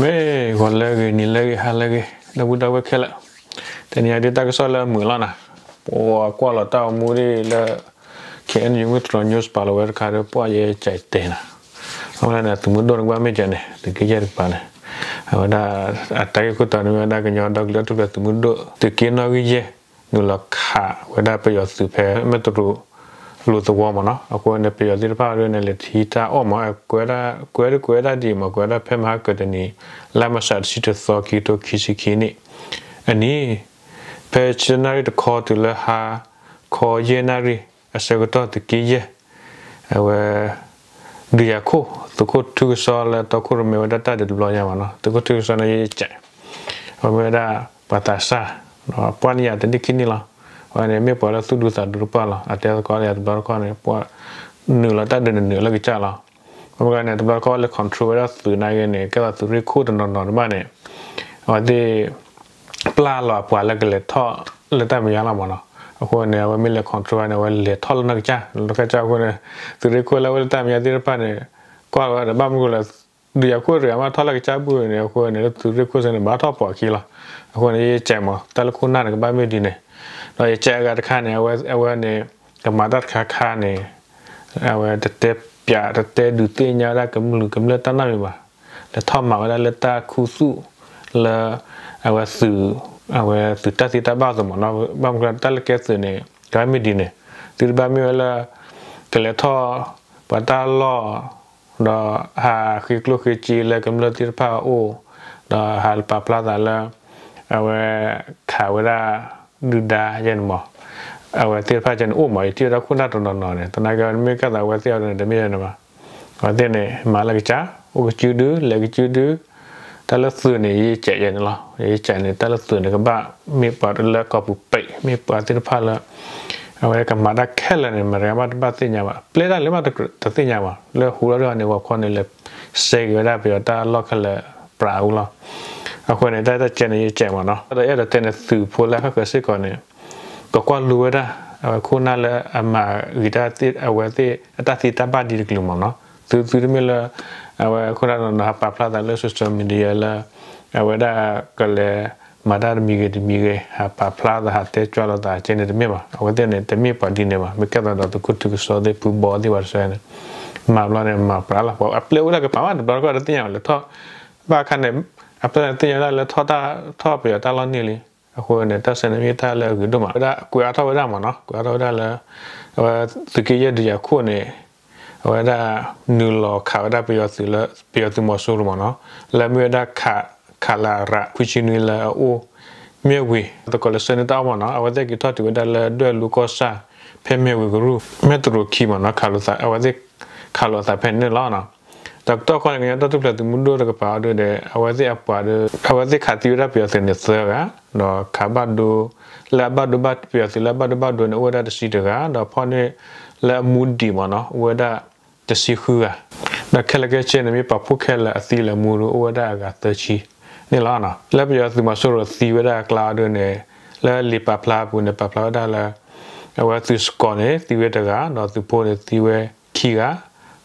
မ့ၢ်ဂီၤလၢအဂ့ၤ နံၤလၢအဂ့ၤ ဟါလၢအဂ့ၤ ဒီပုၢ်ဒီဝဲၢ်ခဲလၢာ်, တနံၤအံၤဒုးတၢ်ကစီၣ်လၢအမုာ်လီၤနၤ, ပှၤကွၢ်လီၤတၢ်အိၣ်မူဒ်လၢ ခ့ၣ်အဲၣ်ယူၣ် မုၢ်တြီၤ news ပာ်လီၤဝဲတခါဒီး ပှၤယဲကဲတဲနၤ, အဝဲန့ၣ် သုးမုၢ်ဒိၣ်န့ၣ်ကဘၣ်မ့ၢ်ကဲန့ၣ် သုးက့ယဲၢ်တကပၤန့ၣ်, အဝဲဒၣ် အတၢ်ဂ့ၢ်ခိၣ်တီန့ၣ်မ့ၢ်ဝဲဒၣ် ကညီဒီကလုာ်တၢ်ထူၣ်ဖျဲးသုးမုၢ်ဒိၣ် သုးက့နီၣ်ဂံၢ်ယဲၢ် နုာ်လီၤခးဝဲဒၣ်ပယီၤသုးဖဲ မ့ၢ်တရူး လိၤသဝီမ့ၢ်နီၤ, အဃိန့ၣ် ပယီၤသ့ၣ်တဖၣ်ဒ်န့ၣ် လဲၤထံၣ်တၢ်အီၣ်မး ကွဲဒၣ် ကွဲဒၣ် ကွဲဒၣ်ဒ်အံၤမး ကွဲဒၣ်ဖဲမဟါကတနံၤ လါမၢ်ၡး တဆံတသီ ခံကထိခံဆံခံနံၣ် အနံၤ, ဖဲဆံနၣ်ရံၣ်တခီတုၤလၢဟါခီယဲၢ်နၣ်ရံၣ် အဆၢကတီၢ်သုးက့ယဲၢ် အဝဲ ဒုးယၤခိၣ် သုးခိၣ်ထူကစီလၢတီခိၣ်ရိၣ်မဲဝဲဒၣ်တၢ်ဒုးတဘျီညါမးနီၤ, သုးခိၣ်ထူကစီန့ၣ်ယဲကဲး, အဝဲမ့ၢ်ဝဲဒၣ် ပှၤသးစၢ် ပှၢ်နံၣ်ယၤတနံၣ်ခံနံၣ်လီၤ, အဝဲန့ၣ်မ့ၢ်ပှၤလၢသူၣ်ဒူသးဒူတပှၢ်လီၤ, အတဲသကိးလၢယၤတဘျီတခီၣ်န့ၣ် ပှၤ နုာ်လီၤတၢ်ဒုးန့ၣ်နုာ်လၢကစၢ်လီၤ, အဃိန့ၣ် တဘျီတခီၣ်လဲၤ control ဝဲဒၣ်သုးနာ်က့န့ၣ် ကဲသိးသုးရ့ၣ်ခိၣ်တနီၤနီၤတဘၣ်န့ၣ် အဝဲသ့ၣ် ပျၢ်လီၤအပှၤလၢကလဲၤထီၣ်လၢတၢ်မဲာ်ညါလီၤမးနီၤ, အဃိန့ၣ် အဝဲမ့ၢ်လဲၤ control န့ၣ် အဝဲလဲၤထီၣ်လၢနီၢ်ကစၢ် လၢနီၢ်ကစၢ်အဃိန့ၣ် သုးရ့ၣ်ခိၣ်လၢအအိၣ်လၢတၢ်မဲာ်ညါသ့ၣ်တဖၣ်န့ၣ် ကွၢ်ဝဲဒီးဘၣ်မနုၤလဲၣ် ဒုးယၤခိၣ်တဂၤမ့ၢ်ထီၣ်လၢကစၢ်ဘူၣ်န့ၣ် အဃိန့ၣ် လၢသုးရ့ၣ်ခိၣ်စ့ၢ်န့ၣ် ဘၣ်ထီၣ်ပိာ်အခံလီၤ, အဃိန့ၣ် ယဲကဲးမး တၢ်လၢခိၣ်နၢ်န့ၣ်ကဘၣ်မ့ၢ်ဒ်န့ၣ်, ဒီးယဲကဲးအဂၤတခါန့ၣ် အဝဲ အဝဲန့ၣ် ကမၤတၢ်တခါခါန့ၣ် အဝဲတတဲပျးတတဲဒုးသ့ၣ်ညါဝဲဒၣ်ကမျၢၢ်ကမျၢၢ်တၢ်နီတမံၤဘၣ်, လဲၤထီၣ်မၤဝဲဒၣ်လၢတၢ်ခူသူၣ်လၢ အဝဲသုး အဝဲသုးတၢ်သ့တၢ်ဘၣ်အသိးမးနီၤ, ဘၣ်မနုၤလဲၣ် တၢ်လၢကဲသုးန့ၣ် ကဘၣ်မ့ၢ်ဒ်န့ၣ်, သုတဘၣ်မ့ၢ်ဝဲလၢ ကလဲၤထီၣ် ပှၤတၢ်လီၢ် ဒီးဟးဃ့ကျိၣ်ဃ့စ့လၢကမျၢၢ်သ့ၣ်တဖၣ်အအိၣ်, ဒီးဟးပာ်ဖျါသးလၢ အဝဲ ခးဝဲဒၣ် ဒုၣ်ဒါယဲန့ၣ်မး, အဝဲသ့ၣ်တဖၣ်ကဲန့ၣ်အိၣ်မး ယထံၣ်ဝဲဒၣ်ခိၣ်နၢ်တနီၤနီၤန့ၣ် သနာ်က့မ့ၢ်ကဲသးအဝဲသ့ၣ်အံၤန့ၣ် တမ့ၢ်န့ၣ်ဘၣ်, အဝဲသ့ၣ်န့ၣ် မၤလၢကစၢ် အိၣ်ကစုဒု လဲၤကစုဒု တၢ်လၢသုးန့ၣ် ယဲကဲးယဲန့ၣ်လီၤ, ယဲကဲးန့ၣ် တၢ်လၢသုးန့ၣ်ကဘၣ် မ့ၢ်ပှၤလၢကီၢ်ပူၤပဲး မ့ၢ်ပှၤသ့ၣ်တဖၣ်လၢ အဝဲကမၤတၢ်ခဲလၢာ်န့ၣ် မတၤတဂၤမးတဘၣ်သ့ၣ်ညါဘၣ်, ပျဲတၢ်လၢမးတသ့ၣ်ညါဘၣ်, လၢဟူလီၤဒ်အီၤန့ၣ် ဂီၤခီန့ၣ် လဲၤစဲက့ၤဝဲဒၣ်ပယီၤတၢ်လီၢ်ခဲလၢာ်ပြးအူလီၤ, အဃိန့ၣ် တၢ်တၢ်ကဲန့ၣ် ယဲကဲးမးနီၤ, ဒီးအဲၣ်ဒိးတဲန့ၣ်သုးဖိလၢဟဲဃၢၤစ့ၢ်ကီးန့ၣ် ကကွၢ်လိဝဲဒၣ် အဝဲခိၣ်နၢ်လၢအမၤဂ့ၤတၢ်သ့ၣ် အဝဲသ့ၣ်အတၢ်သ့တၢ်ဘၣ်ဒ်တကလုာ်မးနီၤ, သုသုတမ့ၢ်လၢ အဝဲခိၣ်နၢ်နီၤနီၤ ဟးပာ်ဖျါသးလၢ social media လၢ အဝဲဒၣ်ကလဲၤ မၤတၢ်တမံၤဂ့ၤတမံၤဂ့ၤ ဟးပာ်ဖျါသး ဟးတဲကွၢ်လိာ်သးကဲန့ၣ်တမ့ၢ်ဘၣ်, အဝဲသ့ၣ်န့ၣ် တမ့ၢ်ပှၤဒ်န့ၣ်ဘၣ်, မ့ၢ်ကဲသးဒီးသုးခိၣ်ထူကစီသ့ၣ် ဖုဘီသ့ၣ်ပှၤတဆၢန့ၣ် မၤဘျီန့ၣ် မၤပြးလီၤ, ပှၤအပျဲၢ်အိၣ်ဒၣ်ကပၤမး တဘျီတခီၣ်တသ့ၣ်ညါဘၣ် လဲၤထီၣ် ဘၣ်အခါန့ၣ် အပျဲၢ်န့ၣ်သ့ၣ်ညါဝဲဒၣ်လၢထီၣ်တၢ် ထီၣ်ပယီၤတၢ်လီၢ်န့ၢ်လံ, အဃိန့ၣ် တၢ်ဆၢန့ၣ်မ့ၢ်တၢ်လၢအဂ့ၤဒိၣ်မး, ဝဲဒၣ်ကွဲးအါထီၣ်ဝဲဒၣ်မးနီၤ, ကွဲးအါထီၣ်ဝဲဒၣ်လၢ အဝဲသုးက့ယဲၢ်ဒုးယၤခိၣ်န့ၣ် အဝဲဒၣ် နုာ်လီၤခးဝဲဒၣ်ပယီၤသုးလၢ ပယီၤသုးမီၤစိရိၤမးနီၤ, လၢမ့ၢ်ဝဲဒၣ် ခလရ ခွံဆံနွံလၢအအိၣ် မ့ၢ်ဝ့ၤ သကိးလၢဆၢန့ၢ်တၢ်အီၣ်မးနီၤ, အဝဲသ့ၣ်က့ၤထီၣ်တုၤဝဲဒၣ်လၢဒွဲၣ်လူကီၢ်ဆၣ် ဖဲမ့ၢ်ဝ့ၤကရူၢ် မ့ၢ်တရူးခံမးနီၤ, ခးလိာ်သး အဝဲသ့ၣ်ခးလိာ်အသးဖဲန့ၣ်န့ၣ်လီၤ. ဒီးကတီၢ်ခီန့ၣ် ကညီတၢ်ထူၣ်ဖျဲးသုးမုၢ်ဒိၣ်တကပၤအီၤဒုးဒီး အဝဲသ့ၣ်အပှၤဒီး အဝဲသ့ၣ်ခးသံဝဲဒၣ်ပယီၤသုးန့ၣ်သၢဂၤ, ဒီးခးဘၣ်ဒိ လၢအဘၣ်ဒိဘၣ် ပယီၤသုးလၢအဘၣ်ဒိဘၣ်ဒိန့ၣ် အိၣ်ဝဲဒၣ်တဆံတဂၤ, ဒီးဖီၣ်န့ၢ်လၢအမူဒံးမးနီၤ အိၣ်ဝဲဒၣ်တဆံဃုဂၤ, ဒီးခဲလၢာ်ခဲဆ့န့ၣ် မ့ၢ်ပာ်ဖှိၣ်ခဲလၢာ်အသံလၢအမူဒီး အိၣ်ဝဲဒၣ်အဂၤသၢဆံန့ၣ်လီၤ. လၢပယီၤသုးမီၤစိရိၤသံဝဲဒၣ်အကျါအီၤဒုးန့ၣ် လၢလံာ်ပာ်ဖျါအပူၤန့ၣ် ပာ်ဖျါဝဲဒၣ်လၢ အဝဲသုးစကီးန့ၣ် သံဝဲတဂၤ, ဒီးသုးဖိန့ၣ်သံဝဲခံ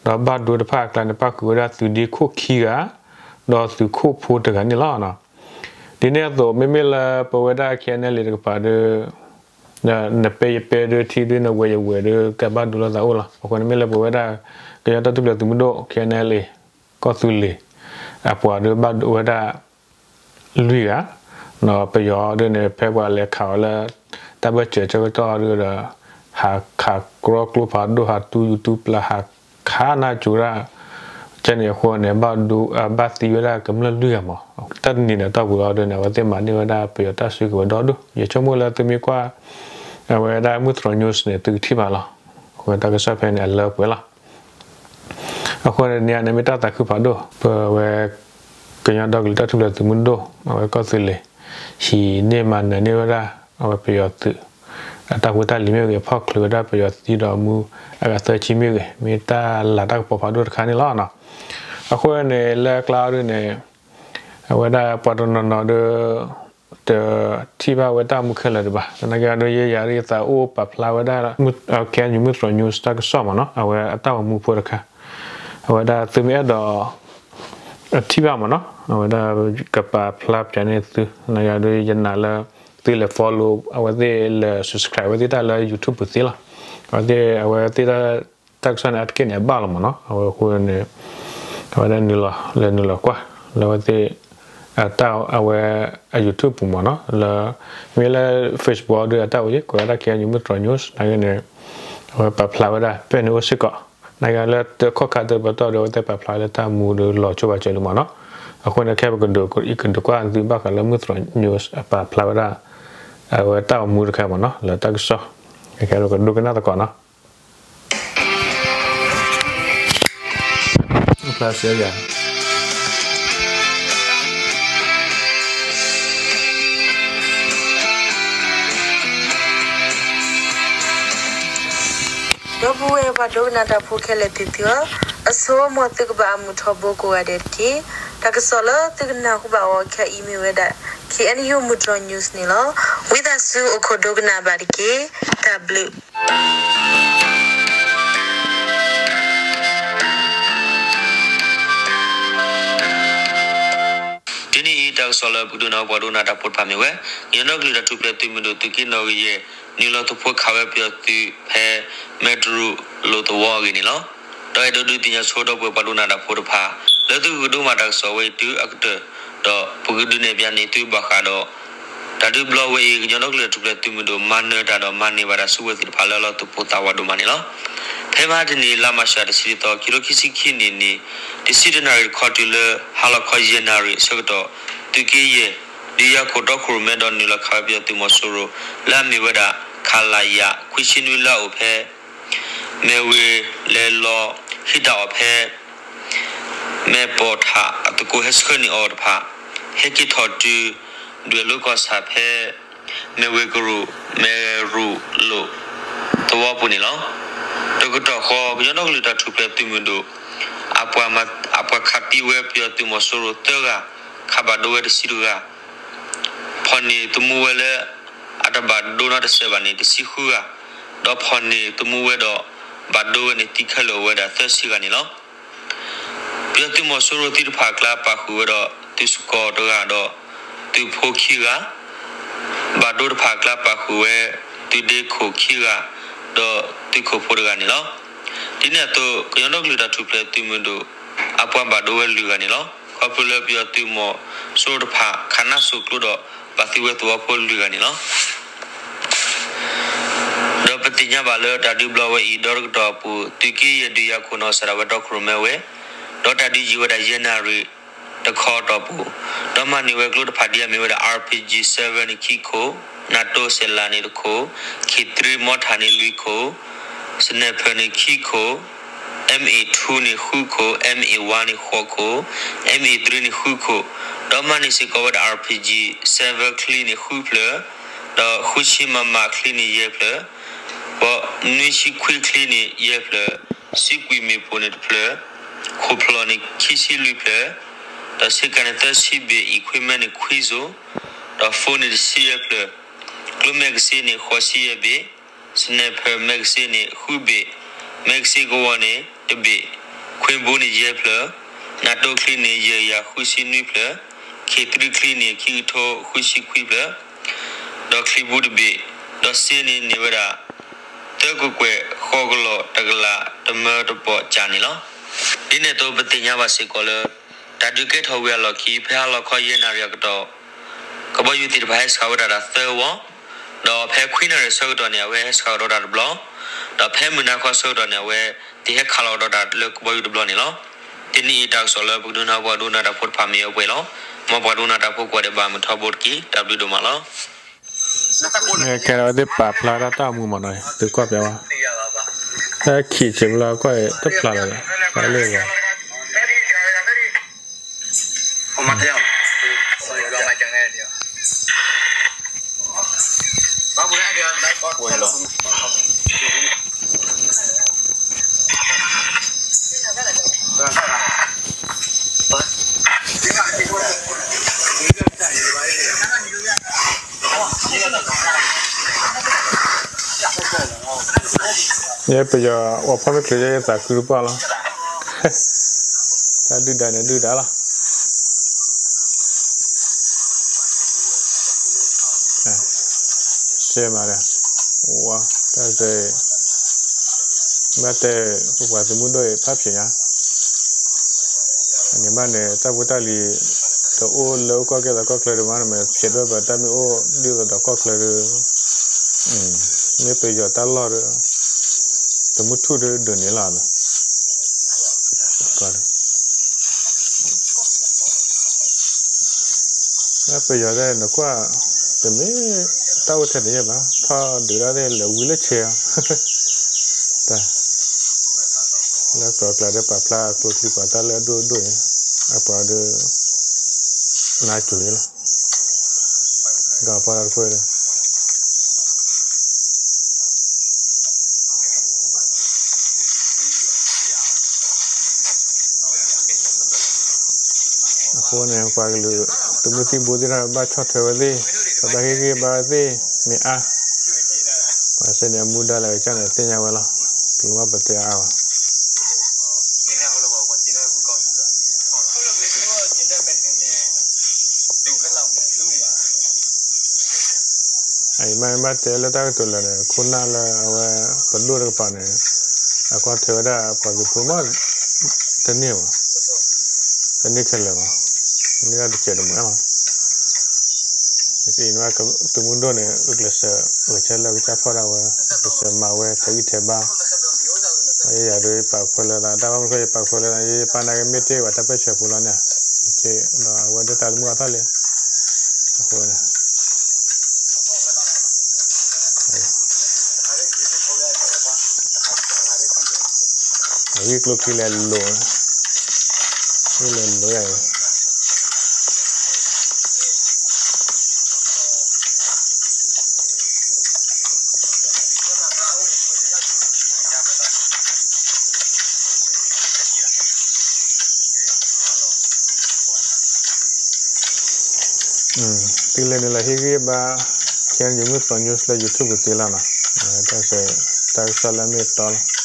ဂၤ, ဒီးဘၣ်ဒိတဖၣ်အကျါန့ၣ် ပၣ်ဃုာ်ဝဲဒၣ်သုးဒ့ခိၣ်ခံဂၤ, ဒီးသုးခိၣ်ဖိတဂၤန့ၣ်လီၤ. ဒ်န့ၣ်အသိး မ့မ့ၢ်လၢပဝဲဒၣ် ခ့ၣ်အဲၣ်ယူၣ် တကပၤဒီး နပဲယပဲဒီး ထံဒုးနဝဲယဝဲဒီး ကဘၣ်ဒိလိာ်သးအိၣ်လီၤ. အဃိန့ၣ်မ့ၢ်လၢပဝဲဒၣ် ကညီတၢ်ထူၣ်ဖျဲးသုးမုၢ်ဒိၣ် ခ့ၣ်အဲၣ်ယူၣ် ကီၢ်သူလ့ၤ အပှၤဒီးဘၣ်ဒိဝဲဒၣ် လွံၢ်ဂၤ, ဒီးပယီၤဒုးန့ၣ် ဖဲပှၤလဲၤခးအီၤလၢ တၢ်ဘၢၣ်စၢၤဆၢကတီၢ်ဒုးဒီး ဟးခးကြီကျိဖးဒိၣ် ဟးတူၢ်ယူၤတူၢ်ပျၢ် ဟးခးနၢ်ကၠိဒၣ် ကဲန့ၣ်အဃိန့ၣ် ဘၣ်ဒိ ဘၣ်သံဝဲဒၣ်ကမျၢၢ်လွံၢ်ဂၤမး. တၢ်တနံၤန့ၣ်အတီၢ်ပူၤလီၤဒုးန့ၣ် အဝဲသ့ၣ်မၤန့ၢ်ဝဲဒၣ်ပယီၤတၢ်စုကဝဲၤဒီဒူၣ်. ယဆိကမိၣ်လၢသုမ့ၢ်ကွၢ် အဝဲဒၣ်မုၢ်တြီၤ news န့ၣ် သုကထံၣ်ဘၣ်လီၤ. အဃိတၢ်ကစီၣ်ဖဲန့ၣ် အလၢပှဲၤလီၤ. အဃိန့ၣ်န့ၣ်မ့ၢ်တၢ်သးခုဖးဒိၣ် ပဝဲ ကညီဒီကလုာ်တၢ်ထူၣ်ဖျဲးသုးမုၢ်ဒိၣ် အဝဲကီၢ်သူလ့ၤ ဟံးန့ၢ်မၤနၢၤန့ၢ်ဝဲဒၣ် အဝဲပယီၤသုး အတၢ်ဖိတၢ်လံၤမ့ၢ်ဂ့ၤ ဖီၣ်ချုးဝဲဒၣ်ပယီၤသံဒီးမူအဂၤသၢဆံမ့ၢ်ဂ့ၤ မ့ၢ်တၢ်လၤတၢ်ကပီၤဖးဒိၣ်တခါန့ၣ်လီၤ. အဃိန့ၣ် လၢအကျါအီၤဒုးန့ၣ် အဝဲဒၣ်ပှၤတနီၤနီၤဒီး တထံၣ်ဘၣ်ဝဲတၢ်မူခဲလၢာ်ဒံးဘၣ်. သနာ်က့ဒီး ယဲယၤဒ်ယသးအိၣ်ပာ်ဖျါဝဲဒၣ် KNU မုၢ်တြီၤ news တၢ်ကစီၣ်မးနီၤ အဝဲအတၢ်ဂီၤမူဖိတခါ အဝဲဒၣ်သုမ့ၢ်အဲၣ်ဒိး ပထံၣ်ဘၣ်မ့ၢ်နီၤ, အဝဲဒၣ်ကပာ်ဖျါပၠးန့ၢ်သု, နယၤဒုးယနာ်လၢ သုလဲၤ follow အဝဲသ့ၣ်လဲၤ subscribe ဝဲသ့ၣ်တၢ်လၢ YouTube ပူၤသ့လီၤ. အဝဲသ့ၣ် အဝဲသ့ၣ်တၢ် တၢ်ကစီၣ်န့ၣ် အတက့ၢ်န့ၣ် အဘၣ်လီၤမ့ၢ်နီၤ, အဝဲအဃိန့ၣ် အဝဲဒၣ်နုာ်လီၤ လဲၤနုာ်လီၤကွၢ် လၢအဝဲသ့ၣ် အတၢ်အဝဲ အ YouTube ပူၤမ့ၢ်နီၤ, လၢ မ့ၢ်လၢ Facebook ဒုးအတၢ်အိၣ်ယဲၢ် ကွဲးဝဲဒၣ် KNU မုၢ်တြီၤ news နာ်က့န့ၣ် အဝဲပာ်ဖျါဝဲဒၣ် ပဲာ်နံၤအိၣ်စ့ၢ်ကီး, နာ်က့လၢတခီၣ်ခါတပတီၢ်ဒီး အဝဲသ့ၣ်ပာ်ဖျါလၢတၢ်မူဒီးလီၤကၠိဘၣ်ကၠိလံမ့ၢ်နီၤ, အဃိန့ၣ် ခဲပကဒုး ယကဒုးကွၢ်သုဘၣ်ဃးလၢမုၢ်တြီၤ news အပာ်ဖျါဝဲဒၣ် အဝဲတၢ်အိၣ်မူတခါမ့ၢ်နီၤ, လၢတၢ်ကစီၣ် ခဲပကဒိကနၣ်သကိးနီၤ. ဖျါစဲယၤ ဒီပုၢ်ဝဲၢ်ပှၤဒိကနၣ်တၢ်ဖိခဲလၢာ်သ့ၣ်သုဧၢ, အဆိကမိၣ်သုကဘၣ်အမုာ်ထီဘိကိးဂၤဒဲးတက့ၢ်. တၢ်ကစီၣ်လၢသုကနၢ်ဟူဘၣ်အီၤခဲအံၤမ့ၢ်ဝဲဒၣ် KNU မုၢ်တြီၤ news န့ၣ်လီၤ. ဝံသးစူၤအိၣ်ခိးဒိကနၣ်ဘၣ်တက့ၢ်. တၢ်ဘျုး တနံၤအံၤ တၢ်ကစီၣ်လၢပကဒိကနၣ်ပှၤဒိကနၣ်တၢ်ဖိတဖၣ်မ့ၢ်ဝဲ ကညီဒီကလုာ်တၢ်ထူၣ်ဖျဲးသုးမုၢ်ဒိၣ်သုးက့နီၣ်ဂံၢ်ယဲၢ် နုာ်လီၤသဖှိခးဝဲပယီၤသုးဖဲ မဲတရူးလိာ်သဝီအဂ့ၢ်န့ၣ်လီၤ. ဒီးအဲၣ်ဒိးဒုးသ့ၣ်ညါဆိဒီပုၢ်ဝဲၢ်ပှၤဒိကနၣ်တၢ်ဖိတဖၣ် လၢသုကဒိကနၣ်တၢ်ကစီၣ်ဝဲအံၤတုၤအကတၢၢ် ဒီးပကဒုးနဲၣ်ဖျါန့ၢ်သုဘၣ်ဃးဒီး တၢ်ဒုးဘျီဝဲအံၤ ကညီဒီကလုာ်တၢ်ထူၣ်ဖျဲးသုးမုၢ်ဒိၣ် မၤနၢၤတၢ်ဒီးမၤန့ၢ်ဘၣ်တၢ်စုကဝဲၤသ့ၣ်တဖၣ်လၢအလီၤသူၣ်ပိၢ်သးဝးဒိၣ်မးန့ၣ်လီၤ. ဖဲမဟါတနံၤ လါမၢ်ၡး တဆံတသီ ခံကထိခံဆံခံနံၣ်န့ၣ် တဆံတၢနၣ်ရံၣ်တခီတုၤလၢ ဟါလီၤခီယဲၢ်နၣ်ရံၣ်အဆၢကတီၢ် သုးက့ယဲၢ် ဒုးယၤခိၣ်တီခိၣ်ရိၣ်မဲဒီးနုာ်လီၤခးဝဲပယီၤသုးမီၤစိရိၤ လၢအမ့ၢ်ဝဲဒၣ် ခလရ ခွံဆံနွံ လၢအအိၣ်ဖဲ မဲၢ်ဝ့ၤလဲၤလီၤဟံးတၢ်အီၣ်ဖဲ မဲၢ်ပီၣ်ထးအသကိးဟဲဆှၢန့ၢ်အီၤတဖၣ် ဟဲက့ၤထီၣ်တုၤ ဒွဲၣ်လိကီၢ်ဆၣ်ဖဲ မဲၢ်ဝ့ၤကရူၢ် မဲၢ်ရူၢ်လိၣ်သဝီပူၤန့ၣ်လီၤ. တကတီၢ်ဃီ ကညီဒီကလုာ်တၢ်ထူၣ်ဖျဲးသုးမုၢ်ဒိၣ် အပှၤခးသံဝဲပယီၤသုးမီၤစိရိၤသၢဂၤ, ခးဘၣ်ဒိဝဲတဆံတဂၤ, ဖီၣ်န့ၢ်သမူဝဲလၢ အတဘၣ်ဒိနီတစဲးဘၣ်န့ၣ် တဆံဃုဂၤ, ဒီးဖီၣ်န့ၢ်သမူဝဲဒီး ဘၣ်ဒိဝဲန့ၣ်သံခဲလၢာ်အိၣ်ဝဲဒၣ်သၢဆံဂၤန့ၣ်လီၤ. ပယီၤသုးမီၤစိရိၤသံတဖၣ်အကျါပာ်ဃုာ်ဝဲဒီး သုးစကီၤတဂၤဒီး သုးဖိခံဂၤ, ဘၣ်ဒိတဖၣ်အကျါပာ်ဃုာ်ဝဲ သုးဒ့ခိၣ်ခံဂၤ, ဒီးသုးခိၣ်ဖိတဂၤန့ၣ်လီၤ. ဒ်န့ၣ်အသိး ကညီဒီကလုာ်တၢ်ထူၣ်ဖျဲးသုးမုၢ်ဒိၣ် အပှၤဘၣ်ဒိဝဲလွံၢ်ဂၤန့ၣ်လီၤ. ခီဖျိလၢပယီၤသုးမီၤစိရိၤတဖၣ် ခးနါစိၤကျိဒီး ဘၣ်သံဝဲသဝီဖိလွံၢ်ဂၤန့ၣ်လီၤ. ဒီးပသ့ၣ်ညါဘၣ်လၢတၢ်ဒုးဘျီဝဲအံၤ ဒီတကတီၢ်အပူၤ သုးက့ယဲၢ်ဒုးယၤခိၣ်နီၢ်ကစၢ်ဒၣ်ဝဲတီခိၣ်ရိၣ်မဲဝဲ, ဒီးတၢ်ဒုးယံၤဝဲဒၣ်ယဲၢ်နၣ်ရံၣ်တခီတီၢ်ပူၤ, ဒီးမၤန့ၢ်ဝဲကျိတဖၣ်ဒ်အမ့ၢ်ဝဲဒၣ် RPG seven န့ၣ်ခံခိၣ်, နၣ်တိစဲးလးန့ၣ်တခိၣ်, ခ့ၣ်သရံမီထၣ်န့ၣ်လွံၢ်ခိၣ်, စနဲၣ်ဖၢၣ်န့ၣ်ခံခိၣ်, MA two န့ၣ်ဃုခိၣ်, MA one န့ၣ်ဃိးခိၣ်, MA three န့ၣ်ဃုခိၣ်, ဒီးမၤန့ၢ်စ့ၢ်ကီးဝဲဒၣ် RPG seven ချံန့ၣ်ဃုဖျၢၣ်, ဒီးဃုဆံ MM ချံန့ၣ်ယဲၢ်ဖျၢၣ်, ဒီးနွံဆံခွံချံန့ၣ်ယဲၢ်ဖျၢၣ်, စံးကွံာ်မ့ၣ်ပိၢ်န့ၣ်တဖျၢၣ်, ခိၣ်ဖျီၣ်န့ၣ်ခံဆံလွံၢ်ဖျၢၣ်, ဒီးဆ့ကၤန့ၣ်သၢဆံဘ့ၣ်, equipment န့ၣ်ခွံစိၤ, ဒီး phone န့ၣ်တဆံယဲၢ်ဖျၢၣ်, ကျိ magazine န့ၣ်ဃိးဆံယဲၢ်ဘ့ၣ်, sniper magazine န့ၣ်ဃုဘ့ၣ်, magazine ကဝီၤန့ၣ်တဘ့ၣ်, ခွ့ဘိန့ၣ်ယဲၢ်ဖျၢၣ်, နၣ်တိချံန့ၣ်ယဲၢ်ကယၤဃုဆံနွံဖျၢၣ်, ခ့ၣ်သရံချံန့ၣ်ခံကထိဃုဆံခွံဖျၢၣ်, ဒီးချံဘိတဘ့ၣ်, ဒီးစ့န့ၣ်န့ၢ်ဝဲဒၣ် သၢကကွဲၢ်ဃိးကလီၢ်တကလးတမၢတပီၢ်ကၠၣ်န့ၣ်လီၤ. ဒ်န့ၣ်အသိးပသ့ၣ်ညါဘၣ်စ့ၢ်ကီးလၢ တၢ်ဒုးကဲထီၣ်ဝံၤအလီၢ်ခံ ဖဲဟါလီၤခီယဲၢ်နၣ်ရံၣ်အကတီၢ် ကဘီယူၤသ့ၣ်တဖၣ်ဟဲစှၤဝဲဒၣ်တၢ်သၢဝီ, ဒီးဖဲခွံနၣ်ရံၣ်ဆၢကတီၢ်န့ၣ် အဝဲဟဲစှၤကဒီးတၢ်တဘျီ, ဒီးဖဲမုၢ်နၤခီဆၢကတီၢ်န့ၣ် အဝဲသ့ၣ်ဟဲခးလီၤကဒီးတၢ်လၢကဘီယူၤတဘျီန့ၣ်လီၤ. တနံၤအံၤတၢ်ကစီၣ်လၢပကဒိကနၣ်ပှၤဒိကနၣ်တၢ်ဖိတဖၣ်မ့ၢ်အပှဲၤလီၤ. မ်ပှၤဒိကနၣ်တၢ်ဖိကိးဂၤဒဲးဘၣ်မုာ်ထီဘိတက့ၢ်. တၢ်ဘျုးဒိၣ်မးလီၤ. ခဲအံၤအဝဲသ့ၣ်ပာ်ဖျါတၢ်တၢ်အိၣ်မူမ့ၢ်နီၤ သုကွၢ်ဖဲဝဲ တၢ်ခံးစံးဘျီကွၢ်တဖျါလၢၤဘၣ် လၢဂီၤ ယဲပယီၤဝဲဖီမ့ၢ်ချုးယဲယသးခုတပှၢ်လီၤ. တၢ်ဒုၣ်ဒါန့ၣ်ဒုၣ်ဒါလီၤ. တဲမးဒီး, ဝါ, တၢ်စဲ, ဘၣ်တဲ, ပပှၤသုးမုၢ်ဒိၣ်အံၤ ဖးဖျဲးညါ, အန့ၣ်ဘၣ်န့ၣ် တၢ်ဖိတၢ်လံၤ တအိၣ်လၢအိၣ်ကီၢ်ကဲသးကီၢ်ချၢဒံးဘၣ်န့ၣ် မ့ၢ်ဖျဲးထီၣ်ပတၢ်မ့ၢ်အိၣ်ဒ်သိးဒီးကီၢ်ချၢဒီး, မ့ၢ်ပယီၤတၢ်လီၢ်ဒီး, တမုၢ်ထူၣ်ဒီးဒိးန့ၢ်လီၤလီၤ. ပယီၤဒၣ်နကွၢ်, တမ့ၢ်တၢ်အိၣ်ထဲတယဲၢ်ဘၣ်, ထီၣ်ဒုးဒၣ်သ့ၣ်လၢဝံလၢဆဲးအီၤ, တၢ်, လၢကျိၤကျါဒီးပာ်ဖျါကျိချံပှၤတၢ်လၢအဒိၣ်အဒိၣ်အံၤ, အပှၤဒီး, နါစိၤအံၤလီၤ, ဒီးပှၤတဖုဒီး အဃိန့ၣ် ပှၤကလုာ်သုးမုၢ်သံၣ်ဘိသ့ၣ်တဖၣ် ဘၣ်ဆီၣ်ထွဲဝဲသ့ၣ်, ပဘၣ်ဟ့ၣ်ဂံၢ်ဘါဝဲသ့ၣ်, မ့ၢ်အါ, ပှၤစဲန့ၣ်အမူဒါလၢအကစၢ်န့ၣ်သ့ၣ်ညါဝဲလီၤ, ကလူးဘၣ်ပတဲအါဘၣ်. အံၤမ့ၢ်ဘၣ်တဲလၢတၢ်ကတိၤလၢာ်န့ၣ် ခိၣ်နၢ်လၢအဝဲ ပဒိၣ်တကပၤန့ၣ် အကွၢ်ထွဲဝဲဒၣ်ပှၤသုးဖိမး တန့ၢ်ဘၣ်, တန့ၢ်ခဲလၢာ်ဘၣ်, န့ၢ်ဒၣ်တစဲးတမှဲာ်လီၤ. အံၤန့ၣ် သုးမုၢ်ဒိၣ်န့ၣ် ဂုာ်ကျဲးစၢး ဂဲၤဆၢထၢၣ်လၢကစၢ်ဖီၣ်ဒၣ်ဝဲ, ဂုာ်ကျဲးစၢးမၤဝဲထဲးဂံၢ်ထဲးဘါ, ယၤဒုးယပာ်ဖှဲလၢသး, တၢ်ဘၣ်မနုၤဃိယပာ်ဖှဲလၢသး, ယပာ်နာ်က့မ့ၢ်တ့ၢ်ဝဲတၢ်ပၢၢ်ဆၢဖိလီၤန့ၣ်, မ့ၢ်တ့ၢ်ဒီးအဝဲဒၣ်တၢ်သမူအထီၣ်လံ, အဃိန့ၣ် အဂံၢ်ကျိချံလဲၤလိၤ, ဂံၢ်လဲၤလိၤယၤအံၤ. တုၤလဲၤနုာ်လီၤဟ့ၣ်ဂံၢ်ဘါ KNU Move News လၢ YouTube ပူၤသ့လီၤနီၤ, တၢ်ကစီၣ်လၢအမ့ၢ်အတီလီၤ.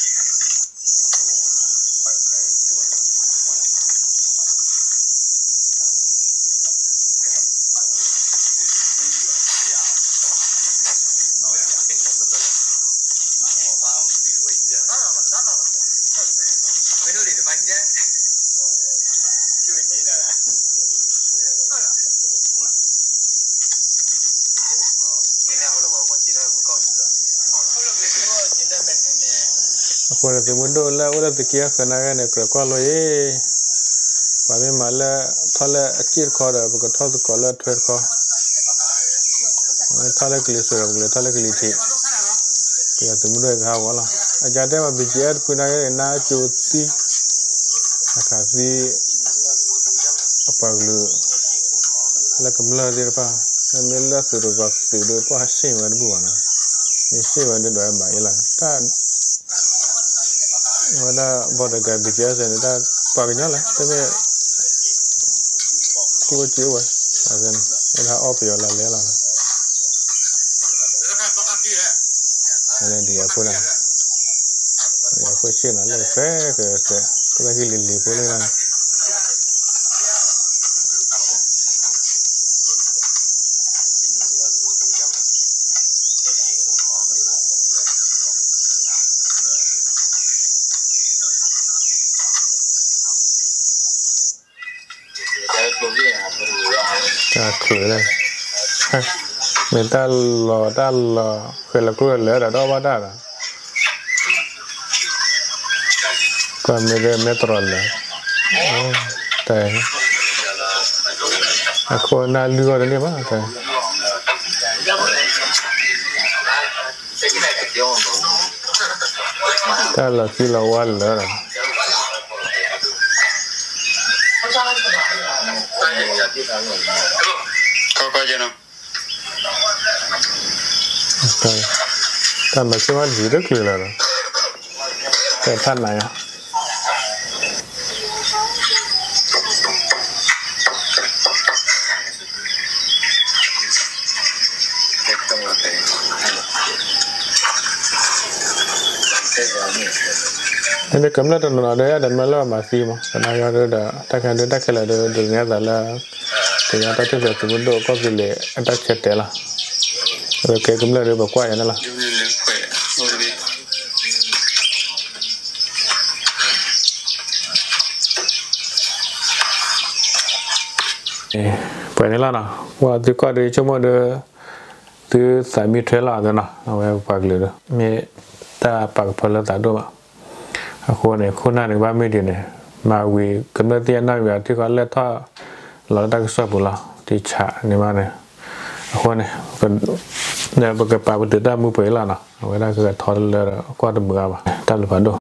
အဃိန့ၣ် သုးမုၢ်ဒိၣ်လၢအိၣ်လၢသုးက့ဃၢၤနာ်က့န့ၣ် ကြၢးကွၢ်လိအံၤ, ပှၤမ့ၢ်မၤလၢထီၣ်လၢအစ့ၣ်တခီဒီး ပကထီၣ်သကိးလၢအထွဲတခီ, ထီၣ်လၢကလံၤစိးဒီး ပကလဲၤထီၣ်လၢကလံၤထံး, ပယီၤသုးမုၢ်ဒိၣ်ကဟးဂီၤလီၤ. အကါတဲမး ဘံၣ်ကၠံၣ်အဲၣ်တဖုနာ်က့န့ၣ် နါကၠိသံ, အခးသံ အပှၤကလုာ် လၢကမျၢၢ်သ့ၣ်တဖၣ်, မ့ၢ်လၢသုးတဂီၤသုးဒီး ပှၤဟးစ့ၣ်ဝဲတဘူၣ်ဘၣ်နီၤ, မ့ၢ်စ့ၣ်ဝဲဒ်ဒီးဘၣ်အ့လီၤ, တၢ် အဝဲဒၣ် border guard ဘံၣ်ကၠံၣ်အဲၣ်န့ၣ် တၢ်ပှၤကညီလဲၣ်, တမ့ၢ် ကျိၣ်စ့အိၣ်ဝဲ, ဝဲဒၣ်အီၣ်ပယီၤလၢလဲၣ်လီၤ, ဒ်အဃိန့ၣ် အဃိစ့ၣ်နီၤ လၢကစဲးကစဲး ကဘၣ်ဟံးလံၤလံၤဖိလၢ တၢ်ချုးလၢ မ့ၢ်တၢ်လီၤတၢ်လီၤ ဃဲၤလီၤကျိလၢာ်ဒီး တအီၣ်ဘၣ်တၢ်ဒီး ကွၢ်မ့ၢ်တမ့ၢ်တရီလၢာ်, တၢ် အခိၣ်အနၢ်လုၢ်အီၣ်တန့ၢ်ဘၣ်, တၢ် တၢ်လီၤသံလီၤဝါလၢာ်ဒီး တၢ်မၤစၢၤဝဲဒုးတချုးလၢာ်ဒီး တၢ်ဖးနးညါ နကမျၢၢ်တနီၤနီၤဒီး ယၤဒီးမၢလၢအမၤသံမး, ကနၣ်ယီၤဒီး တၢ်ခဲဒုးတၢ်ခဲလၢာ်ဒီး ဒုးနဲၣ်သးလၢ ကညီတၢ်ထူၣ်ဖျဲးသုးမုၢ်ဒိၣ်ကီၢ်သူလ့ၤအတၢ်ဆဲးတဲလီၤ. ပကဲကမျၢၢ်ဒီးပကွၢ်ယၤန့ၣ်လီၤ. ပှဲၤန့ၣ်လီၤနီၤ, ပှၤသုကွၢ်ဒီးဆိကမိၣ်ဒီး သုသးမံထွဲလီၤသနီၤ, အဝဲပှၤကလုာ်ဒီး မ့ၢ်တၢ်ပာ်ကဖၢလၢသးဒိၣ်ဘၣ်. အဃိန့ၣ် ခိၣ်နၢ်န့ၣ် ဘၣ်မ့ၢ်ဒ်န့ၣ် မၤဝံၤကမျၢၢ်သ့ၣ်ညါနီၣ်ဝံၤအထံဃီလဲၢ်ထီၣ်လီၤလၢတၢ်ကစီၣ်ပူၤလီၤ, တံဆးန့ၣ်မးန့ၣ်. အဃိန့ၣ် ပကပာ်ပတုာ်တၢ်မူပှဲၤအံၤလီၤနီၤ, အဝဲဒၣ်ကဂဲၤထီၣ်လၢကွၢ်တမုာ်အါဘၣ်, တၢ်ဘျုးဖးဒိၣ်.